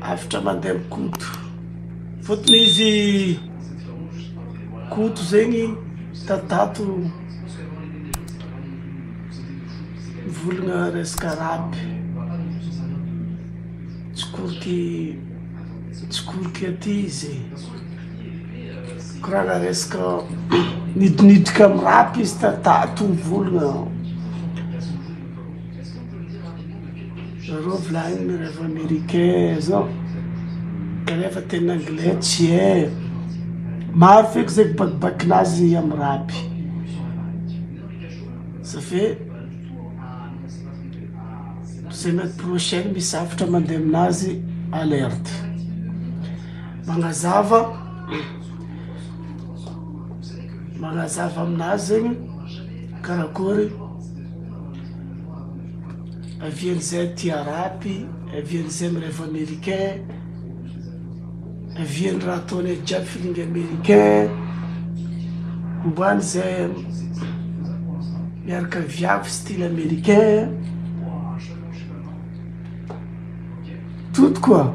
Hafatra mandeha am Koto. Fotony izy Koto zegny tatato mivolagna resaka rap, tsikoriky tsikoriky aty izy, koragna resaka nidinidika am rap izy tatato mivolagna. Zareo volagniny mi-rêve américain zao, kanefa teny anglais tsy hay, maro feky zay bakibakinazy amy rap, ça fait semaine prochaine misy hafatra mande aminazy alerte, magnazava magnazava aminazy zegny karakôry. Avian'izay tia rap, avian'izay mi-rêve américain, avian'ny raha ataonay jiaby feeling américain, omban'izay miaraka viavy style américain, tout quoi,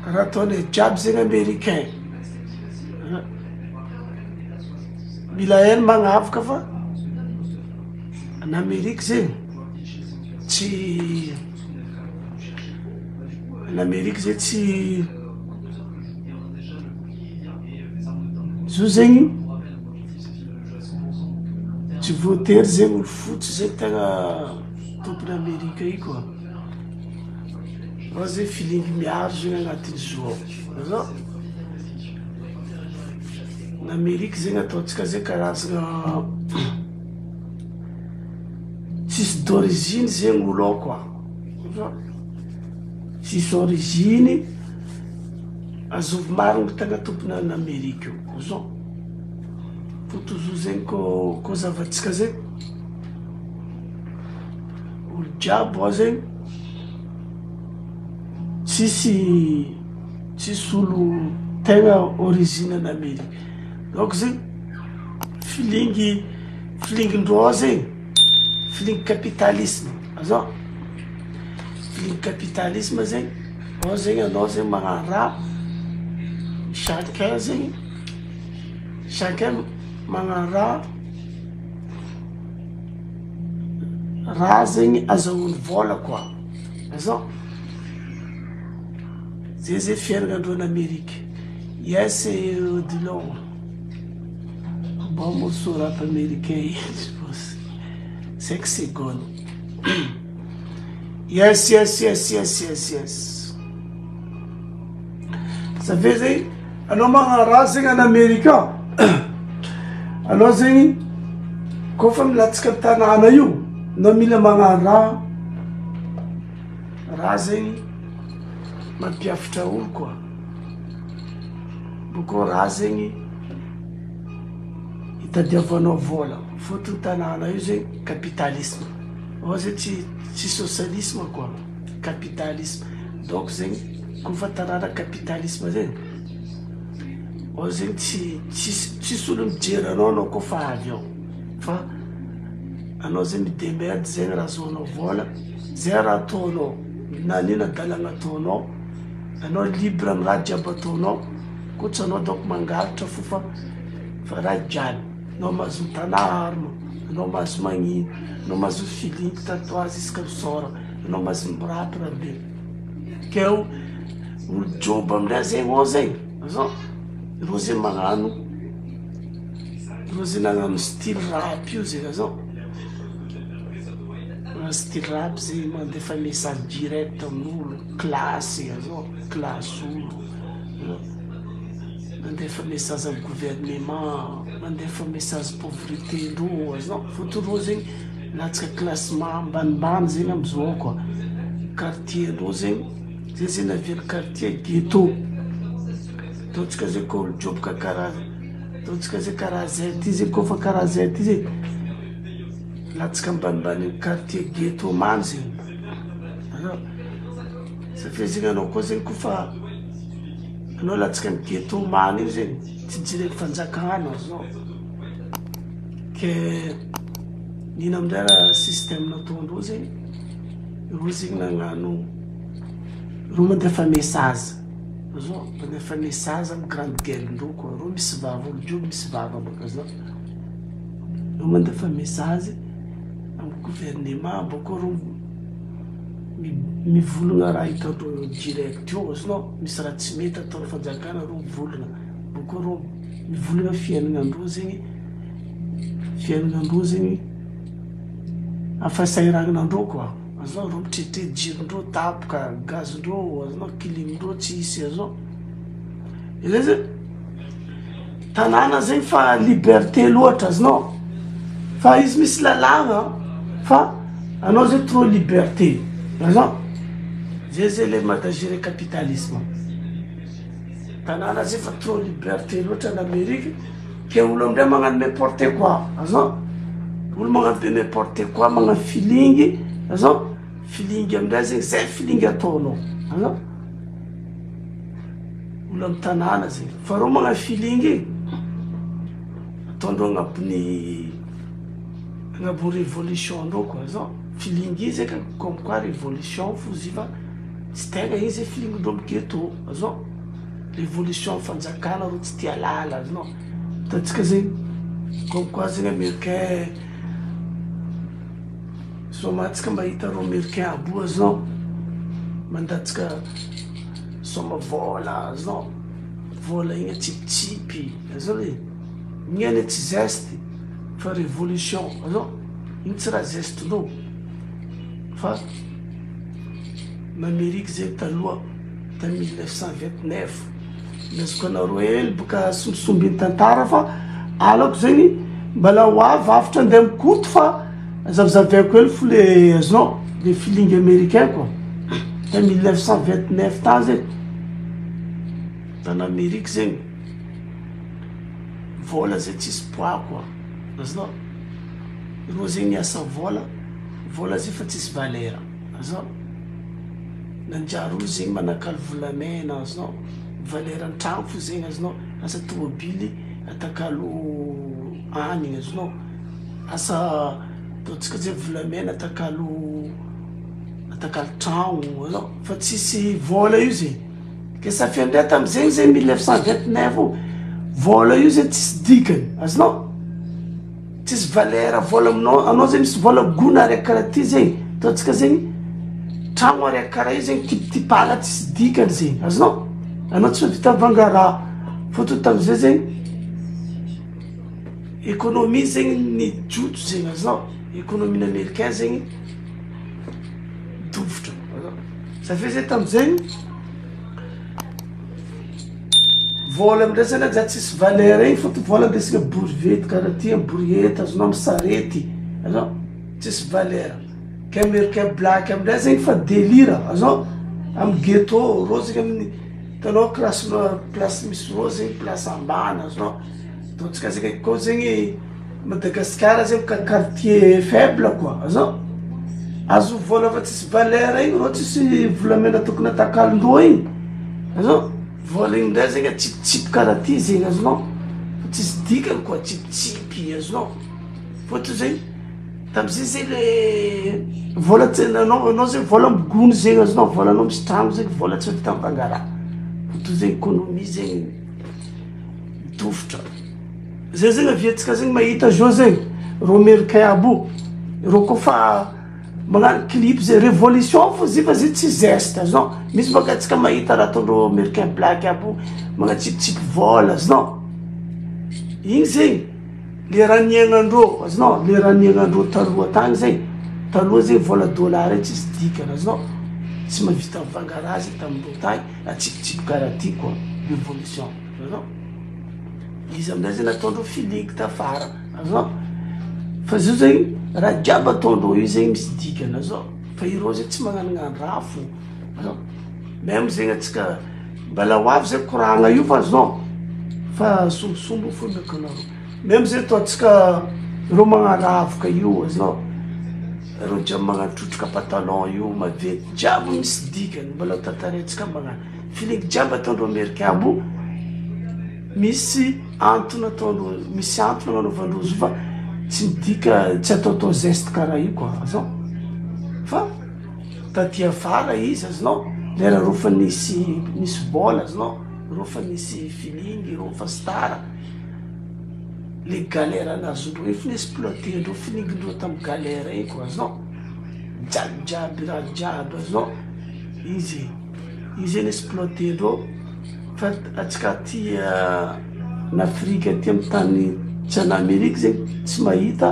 raha ataonay jiaby zegny américain, mila hainy magnavaka fa. Any Amerika zegny tsy any Amerika zay tsy zo zegny tsy voatery zegny olo fotsy zay tegna tompony Amerika io koa, ao zay feeling miaro zegny agnatin'ny zo ao, azonao? Ny Amerika zegny ataontsika zay karazagna. Tsisy d'origine zegny olo ao koa, tsisy origine, azovy marigny tegna tompony any Amerika io, azonao? Fotony zo zegny kô kô zavatsika zegny, olo jiaby ao zegny tsisy tsisy olo tegna origine any Amerika, donc zegny filingy. Filingin-drô ao zegny, filingy capitalisme, azonao? Filingy capitalisme zegny, ao zegny anao zegny magnano raha, chacun zegny, chacun magnano raha, raha zegny azahoany vôla koa, azonao? Zay zegny fiaignanandreo any Amerika, yes Odilon. Bon morceau rap américain izy boss. 5 secondes. Yes yes yes yes yes yes. Ça fait zegny anao magnano raha zegny any Amerika anao zegny kôfa milatsaka an-tanàna io anao mila magnano raha raha zegny mampiavotra olo koa. Bôkô raha zegny itadiavanao vôla, fôtony tanàna io zegny capitalisme, ao zegny tsy tsy socialisme koa, capitalisme, donc zegny kôfa tanàna capitalisme zegny, ao zegny tsy tsisy tsisy olo mijery anao anao kôfa avy ao, fa anao zegny mi-demerde zegny raha azahoanao vôla, zay raha ataonao na n'ino adalana ataonao. Anao libre am raha jiaby ataonao, koa tsy anao donc mangalatra fo fa fa raha jialy, anao mahazo mitana arme, anao mahazo magnino, anao mahazo mi-feeling tatouage isaka misôra, anao mahazo mi-rap rabe, keo olo joba amindray zegny ao zegny, azonao, reo zegny magnano, reo zegny nagnano style rap io zegny azonao. Style rap zegny mandefa message direct amin'olo, classe azonao, classe olo, mandefa message amy gouvernement, mandefa message pauvreté ndreo azonao, fôtony reo zegny latsaka classement ambanimbany zegny amizao koa, quartier ndreo zegny, zay zegny nahavian'ny quartier ghetto, ataontsika zegny kô olo jôboka karaha, ataontsika zegny karaha zay aty zegny kôfa karaha zay aty zegny. Latsaka ambanimbany quartier ghetto many zegny anao, satria zegny anao koa zegny kofa anao latsaka amy ghetto many io zegny tsy jeren'ny fanjakana zao, ke nino amizay raha système nataondreo zegny, reo zegny nagnano. Reo mandefa message, azonao, mandefa message amy grande gueule ndreo koa, reo misy vava, olo jiaby misy vava baka zao, reo mandefa message amy gouvernement bôkeo reo mivolagna raha hitandreo direct eo azonao, misy raha tsy mety ataon'ny fanjakana reo mivolagna, bôkeo reo mivolagna fiaignanandreo zegny, fiaignanandreo zegny amy fahasahiranandreo koa. Azonao reo mitretré jirondreo tapaka, gazindreo azonao, climndreo tsisy azonao, zay zany tanàna zegny fa liberté loatra azonao, fa izy misy lalàgna fa anao zay trop liberté azonao, zay zay le Mada gere capitalisme, tanàna zay fa trop liberté loatra en Amerique. Ke olo amindray magnano n'importe quoi, azonao? Olo magnano be n'importe quoi, magnano feeling, azonao? Feeling amindray zegny, zay feeling ataonao, azonao? Olo amy tanàna zegny, fa reo magnano feeling igny, ataondreo agnabon'ny agnabon'ny révolution ndreo koa, azonao? Feeling io zegny comme quoi révolution fo izy io fa tsy tegna izy zay feeling ndreo amy ghetto, azonao? Révolution fanjakana reo tsy tia lala azonao, hitantsika zegny comme quoi zegny americain sôma antsika mahita reo americain aby io azonao, mandatsaka sôma vôla azonao, vôla igny atsipitsipy azonao e, igny anie tsy zeste fa révolution azonao, igny tsy raha zestindreo fa n'Amerique zegny taloha. Tamin'ny 1929, Nazoko anareo hely boka sombisombin'ny tantara fa alako zegny mbala ho avy avotra andeha mikoty fa zavizavaiko hely fo le azonao le feeling américain quoi. Tamin'ny 1929 tany zegny, tany Amerika zegny, vôla zay tsisy poids quoi, azonao, reo zegny miasa vôla, vôla zay fa tsisy valeur, azonao. Nanjary olo zegny manakalo volamena azonao, valeur an-tragno fo zegny azonao, asa tômôbily atakalo hanigny azonao, asa ataontsika zay volamena atakalo atakalo tragno azonao, fa tsisy vôla io zegny, ke ça fait ndray tamizegny zegny 1929 io, vôla io zegny tsisy dikany azonao. Tsisy valeur vola aminao, anao zegny misy vola gona araiky karaha ty zegny, ataontsika zegny tragno araiky karaha io zegny tipitipana tsisy dikany zegny, azonao? Anao tsy mahavita mivanga raha, fôtony tamizay zegny economie zegny nijotso zegny azonao, economie n'americain zegny nidofotra, azonao? Ça fait zay tamizegny. Vôla amindray zany aza tsisy valeur igny fôtony vôla andesina borivety karaha ty amy boriety azonao amy sarety azonao tsisy valeur ke americain black amindray zegny fa delira azonao amy ghetto rô zegny amin'ny hitanao classe place misy rô zegny place ambany azonao ataontsika zegny akao zegny Madagasikara zegny ka quartier faible koa azonao azo vôla fa tsisy valeur igny rô tsisy volamena tokony atakalondreo igny azonao. Vola igny ndray zegny atsipitsipy karaha ty zegny azonao fa tsisy dikany koa atsipitsipy azonao fôtony zegny tamizay zegny le vola tsy anao anao zegny vola migony zegny azonao volanao misy tragno zegny vola tsy vita mivanga raha fôtony zegny ekônômia zegny midofotra zay zegny aviantsika zegny mahita zao zegny reo americain aby io reo kôfa Magnano clip zay revolution fo izy io fa izy io tsy zeste azonao, misy bôka antsika mahita raha ataondreo americain black aby io magnatsipitsipy vôla azonao, igny zegny le raha niaignandreo azonao, le raha niaignandreo taloha tagny zegny, taloha zegny vôla dollar io tsisy dikany azonao, tsy mahavita mivanga raha zegny tamindreo tagny atsipitsipy karaha ty koa revolution azonao. Izy amizay zany ataondreo feeling tafara azonao, fa zio zegny raha jiaby ataondreo io zegny misy dikany azonao, fa ireo zegny tsy magnanognano raha fo azonao, meme zegny atsika mbala ho avy zay koragna io fa azonao, fa sombisomby fo omeko anareo, meme zay ataontsika reo magnaravoka io azonao, reo jiaby magnatrotroka patalon io maventy jiaby misy dikany mbola ho tantaraintsika magnano. Feeling jiaby ataondreo americain aby io misy antony ataondreo misy antony agnanaovandreo izy io fa tsy midika tsy ataotao geste karaha io koa azonao fa taty afara izy azonao. Lera reo fa nisy nisy vôla azonao, reo fa nisy feeling, reo fa star, le galère nazondreo iny fa ni-exploiter-ndreo feeling-ndreo tamy galère iny koa azonao, mijaly jiaby raha jiaby azonao, izy izy zay ni-exploiter-ndreo fa atsika aty an'Afrika aty amy tany tsy an'Amerika zegny tsy mahita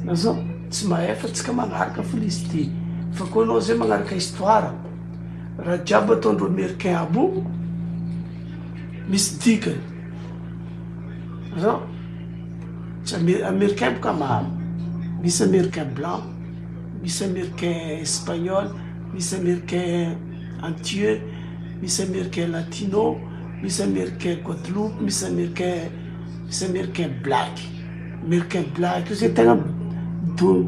azonao, tsy mahay fa tsika magnaraka fô izy ty, fa koa anao zay magnaraka histoire. Raha jiaby ataondreo americain aby io misy dikany, azonao? Tsy ame- americain boka maro, misy americain blanc, misy americain espagnol, misy americain antilleux, misy americain latino, misy americain guadeloupe, misy americain misy americain black, americain black io zay tegna do-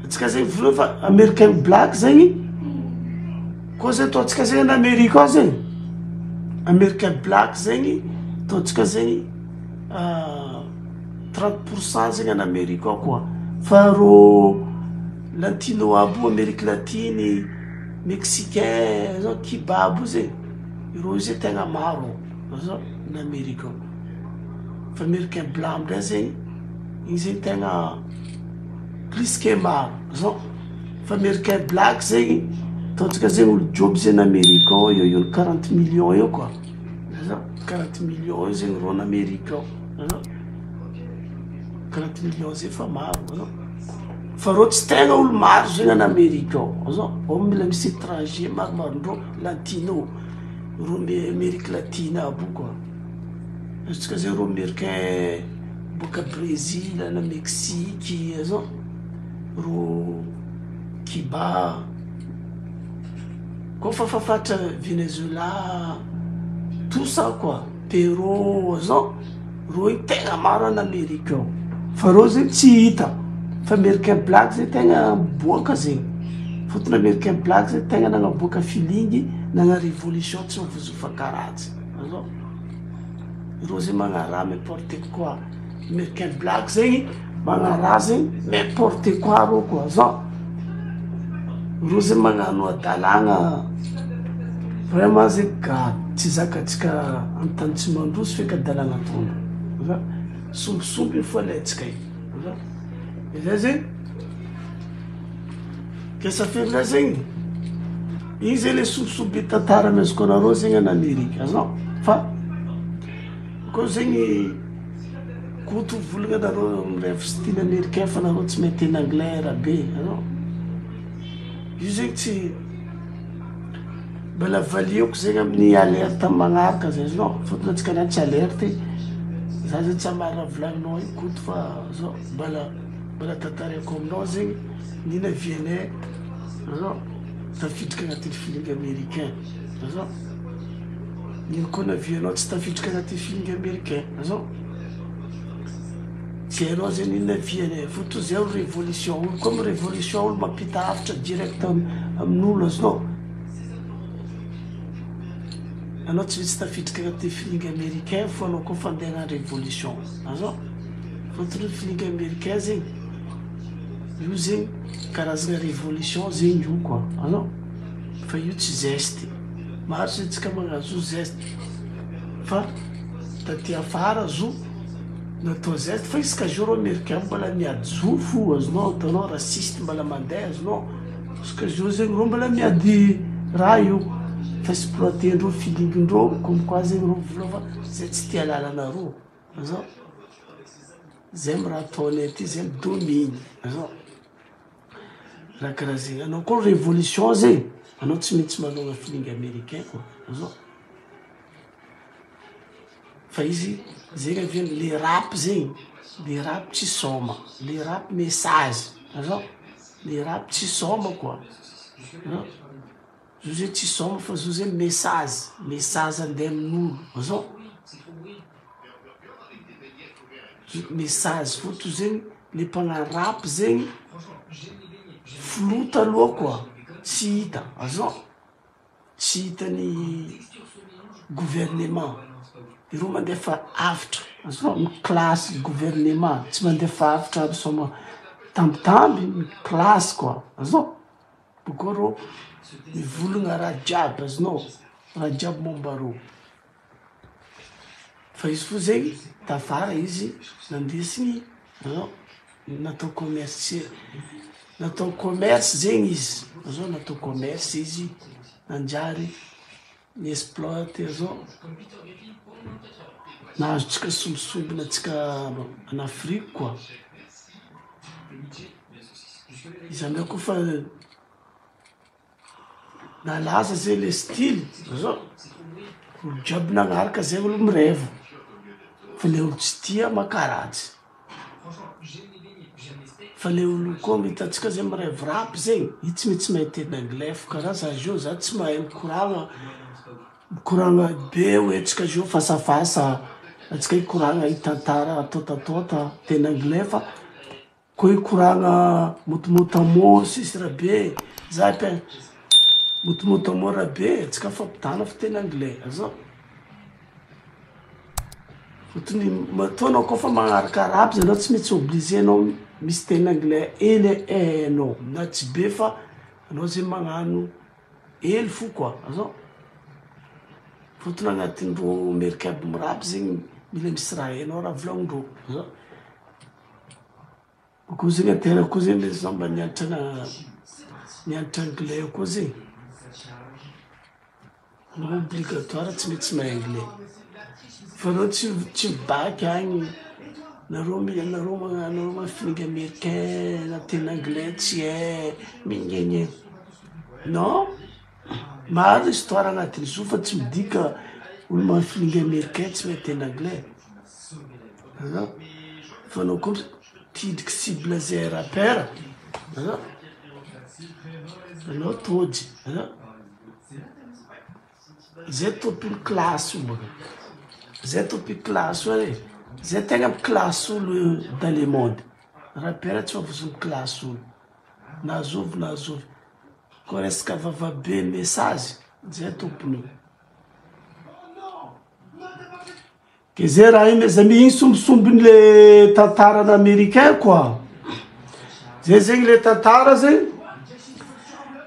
Antsika zegny voa fa americain black zegny koa zay ataontsika zegny any Amerika ao zegny, americain black zegny ataontsika zegny trente pour cent zegny any Amerika ao koa, fa rô latino aby io amerika latiny, mexicain zao cuba aby io zegny, ireo io zegny tegna maro ao, any Amerika ao, fa americain blanc amindray zegny igny zegny tegna. Plus que maro zao fa americain black zegny ataontsika zegny olo joby zegny n'Amerique ao eo eo 40 millions eo koa zao 40 millions eo zegny rô n'Amerique ao azao 40 millions zay fa maro azao fa rô tsy tegna olo maro zegny an'Amerique ao azao ao mila misy etranger maromarondreo latino rô Amerique latine aby io koa ataontsika zegny rô americain Boaka Brezila na Mexique azao ro Cuba koa fa fafatra Venezuela tout ça quoi Pero azao reo iny tegna maro any Amerika ao fa reo zegny tsy hita fa americain black zay tegna miboaka zegny fotony americain black zay tegna nagnaboaka feeling nagna revolution tsy mivozovakaratsy azao. Ireo zay magnaraha n'importe quoi, americain black zegny magnaraha zegny n'importe quoi reo koa zao, reo zegny magnano hadalagna vraiment zegny grave tsy zakantsika amy tany tsy mandroso feky hadalagna ataondreo fa sombisombiny fô alaintsika io fa zay zegny. Ke safirina zegny, igny zay le sobisoby tantara amezako anareo zegny any Amerika azonao fa koa zegny Koto mivolagna anareo mirevy style americain fa nareo tsy mahay teny anglais rabe azonao, io zegny tsy mbola valiako zegny amin'ny alerte magnaraka zay azonao fôtony antsika niany tsy alerte, za zegny tsy hamaly raha volagninao io Koto fa zao mbala mbola tantaraiko aminao zegny. Nina Vianney azao tafiditra agnatin'ny feeling americain azao nino koa navianao tsy tafiditra agnatin'ny feeling americain azao tsy hainao zay nino navianay fotony zay olo révolution olo koa amy révolution olo mampita hafatra direct amin'olo azonao anao tsy maintsy tafiditra agnatin'ny feeling americain fo anao koa fa andeha hagnano révolution azao fotony feeling americain zegny Io zegny karazagna révolution zegny io koa azonao fa io tsy zeste, maro zay tsika magnazo io zeste fa taty afara zo natao zeste fa isaka jour americain mbola miady zo fo azonao hitanao raciste mbola mandeha azonao isaka jour zegny reo mbola miady raha io fa exploiter-ndreo feeling-ndreo comme quoi zegny reo mivolagna fa zay tsy tia lalanareo azonao. Zay my raha ataonay aty zay mi-domine azonao, raha karaha zegny, anao koa revolution zegny anao tsy maintsy manogna feeling americain koa azonao, fa izy zegny avy eo le rap zegny, le rap tsy sôma, le rap message azonao, le rap tsy sôma koa azonao. Zo zay tsy sôma fa zo zay message, message andeha amin'olo azonao, message fô to zegny le mpagnano rap zegny flou taloha koa tsy hita azonao, tsy hitan'ny gouvernement, ireo mandefa hafatra azonao, mi-classe gouvernement tsy mandefa hafatra misôma tambitamby mi-classe koa azonao. Bôkô rô. Mivolagna raha jiaby azonao, raha jiaby momba rô. Fa izy fo zegny tafara izy nandesigny azonao, natao commerce, natao commerce zegny izy, azonao natao commerce izy nanjary ni-exploite azonao, nahazotsika sombisombiny atsika en Afrique koa. Izy amizay koa fa Nalaza zay le style zao, olo jiaby nagnaraka zay olo mireva, fa le olo tsy tia mankaratsy, fa le olo koa hitantsika zay mirevy rap zegny, io tsy maintsy mahay teny anglais fa karaha za zao za tsy mahay mikoragna, mikoragna be hoe tsika zao fasafasa, atsika hikoragna hitantara atôtatôta teny anglais fa. Ko hikoragna motomotamo sisy rabe za ka motomotamo rabe antsika mifampitana fiteny anglais azao fotony matoa anao kôfa magnaraka rap zany anao tsy maintsy obligé anao misy teny anglais hely hainao na tsy be fa anao zegny magnano hely fo koa azao fotony agnatin'ireo amerika aby mirapy zegny mila misy raha hainao raha volagnindreo azao. Koa zegny an-tegna koa zegny le za mba nianatra nianatra anglais koa zegny, anao obligatoire tsy maintsy mahay anglais, fa anao tsy tsy mi-bac agny, nareo nareo magnano mafilinga americain na teny anglais tsy hay, mignegna, non, maro histoire agnatin'izy io fa tsy midika olo mafilinga americain tsy mahay teny anglais. An, fa anao koa tidriky cible zay rappeur an, anao tôjy an, zay tompony classe io bôka, zay tompony classe io e, zay tegna mi-classe olo dans le monde, rappeur tsy mahavozo mi-classe olo, na zovy na zovy, koa resaka vava be message, zay tompony io. De zay raha iny mes amis, iny sombisombiny le tantarana americain quoi, zay zegny le tantara zegny,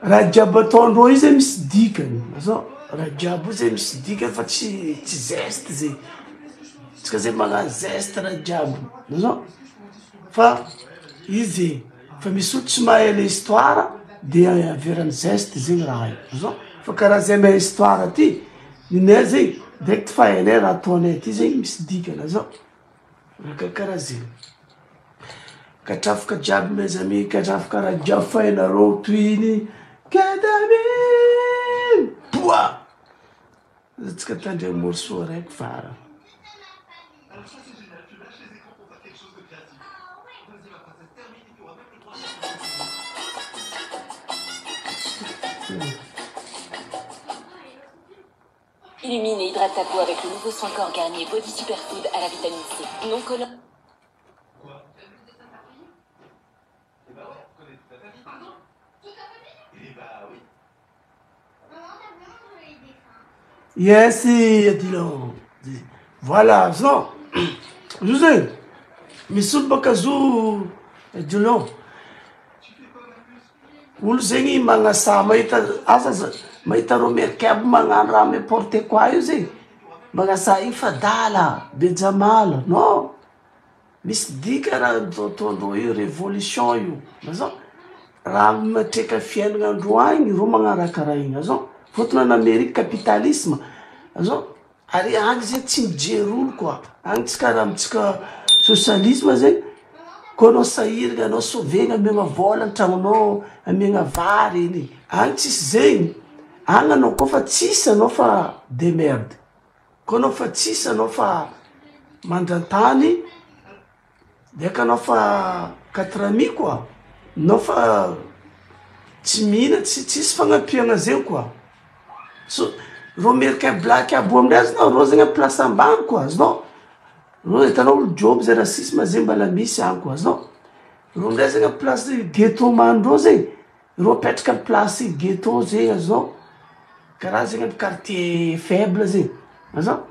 raha jiaby ataondreo io zegny misy dikany, azonao, raha jiaby io zegny misy dikany fa tsy tsy zeste zegny, tsika zegny magnano zeste raha jiaby, azonao, fa izy zegny, fa misy olo tsy mahay le histoire de averany zeste zegny raha io, azonao, fa karaha zay mahay histoire ty. Ninay zegny direct fa hainay raha ataonay ty zegny misy dikany azao, raha karakaraha zegny. Katrafika jiaby mes amis, katrafika raha jiaby fa hainareo tohiny Ketamine! Boa! Aza tsika tandremo morceau araiky farany. Illumine et hydrate ta peau avec le nouveau soin corps Garnier Body Superfood à la vitamine C. Non collant. Yes, Adilon. Voilà, azonao. Zo zegny, misy olo bôka zo Adilon. Olo zegny magnasa mahita asa za mahita reo merika aby magnano raha n'importe quoi io zegny, magnasa io fa adala, be jamala, non! Misy dika raha ataondreo io, revolution io, azonao? Raha miatreka fiaignana andro agny reo magnaraka raha igny, azonao? Fôtony any Amerika capitalisme, azonao? Ary agny zay tsy mijery olo koa, agny tsy karaha amintsika socialisme zegny, koa anao sahiragna anao sauvegna amegna vôla an-tragnonao, amegna vary eny, agny tsisy zegny, agny anao koa fa tsisy anao fa demerde, koa anao fa tsisy anao fa mandran-tany. Ndraiky anao fa quatre amis koa, anao fa tsy mihina tsy tsisy fagnampiagna zegny koa, so reo americain black aby io amindray azonao reo zegny amy place ambany koa azonao, reo hitanao olo jôby zay racisme zegny mbala misy agny koa azonao, reo amindray zegny amy place ghetto man-dreo zegny, reo mipetraka amy place ghetto zegny azonao, karaha zegny amy quartier faible zegny, azonao.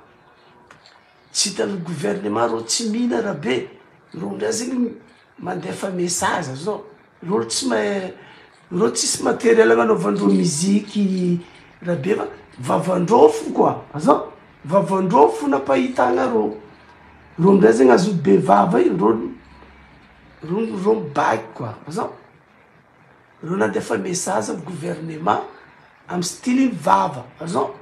Tsy hitan'ny gouvernement reo tsy mihina rabe, reo amizay zegny mandefa message zao, reo olo tsy mahay. Reo tsisy materiel agnanaovandreo musique rabe fa vavandreo fo koa, azao? Vavandreo fo nampahitagna reo, reo amizay zegny azo be vava io, reo reo reo mibaiko koa, azao? Reo nandefa message amy gouvernement amy style vava, azao?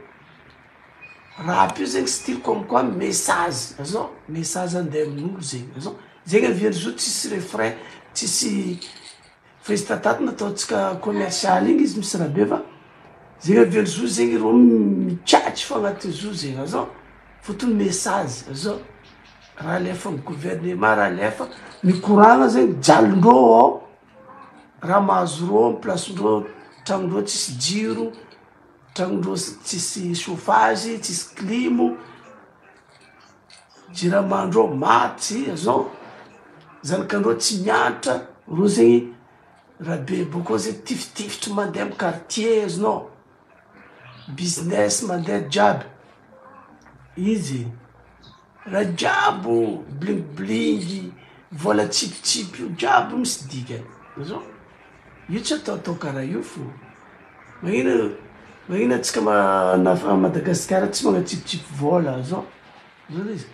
Rap io zegny style comme quoi message, azao? Message andeha amin'olo zegny, azao? Zegny avian'izy io tsisy refrain, tsisy. Fa izy tatato nataontsika commercial igny izy misy rabe fa zegny avy zo zegny ireo mikatso fo agnatin'ny zo zegny azao fotony message azao raha alefa amy gouvernement raha alefa mikoragna zegny jalindreo ao raha mahazo reo amy placendreo tragnondreo tsisy jiro tragnondreo tsisy chauffage tsisy clim Jiramandreo maty azao, zanakandreo tsy mianatra, reo zegny rabe bôkô zegny tifitifitry mandeha amy quartier azonao, business mandeha jiaby, izy raha jiaby bling bling, vôla atsipitsipy io jiaby misy dikany azao, io tsy ataotao karaha io fô, magnino magnino antsika ma- Madagasikara tsy magnatsipitsipy vôla azao. Zany izy.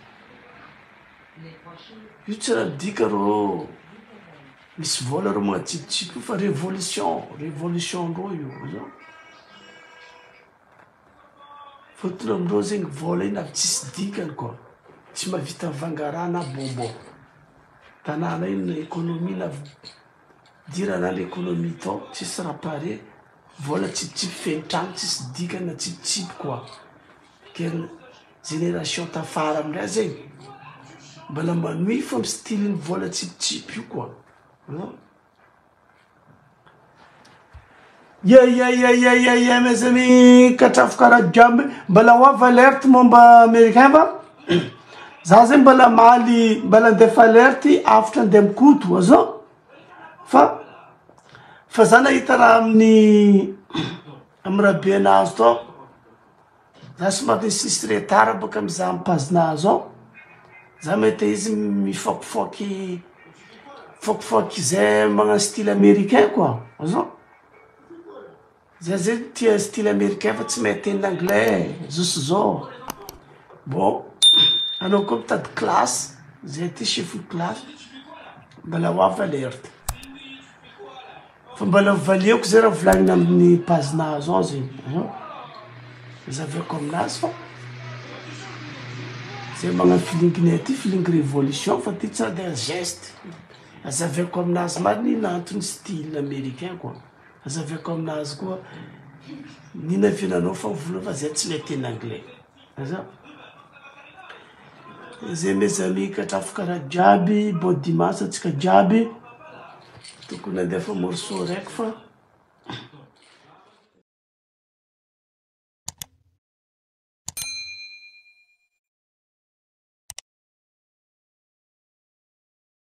Io tsy raha midika rô misy vôla rô magnajibojibò io fa révolution, révolution ndrô io azonao. Fôtony amindrô zegny vôla io avy tsisy dikany koa, tsy mahavita mivanga raha na bonbon. Tanàna io na économie na fidirana l'économie tao tsisy raha pare, vôla atsipitsipy feno tragno tsisy dikany atsipitsipy koa. Ke Génération tafara amindray zegny mbola manohy fô amy style ny vôla tsipitsipy io koa an. Ye ye ye ye ye ye mes amis katrafo jiaby mbola ho avy alerte momba americain fa za zegny mbola hamaly mbola andefa alerte hafatra andeha amy Koto azao fa fa za nahita raha amin'ny amy rabe nahazo tao. Za somary nisinisy retard bôka mizaha amy page-nahy zao, za mahita izy mifaokifaoky mifaokifaoky zay magnano style americain koa, azonao? Zay zegny tia style americain fa tsy mahay teny anglais zao sy zao, bon anao koa mitady classe, zay aty chef-n'ny classe, mbola ho avy alerte. Fa mbola valiako zay raha volagnina amin'ny page-nahy zao zegny an, azavaiko aminazy fa zay magnano feeling-nay aty feeling révolution fa ty tsy de geste, azavaiko aminazy marigny ino antony style americain koa, azavaiko aminazy koa n'ino aviananao fa mivolagna fa zay tsy mahay teny anglais, azao? Zay mes amis katrafo karaha jiaby, bon dimanche antsika jiaby. Tokony handefa morceau raiky fa.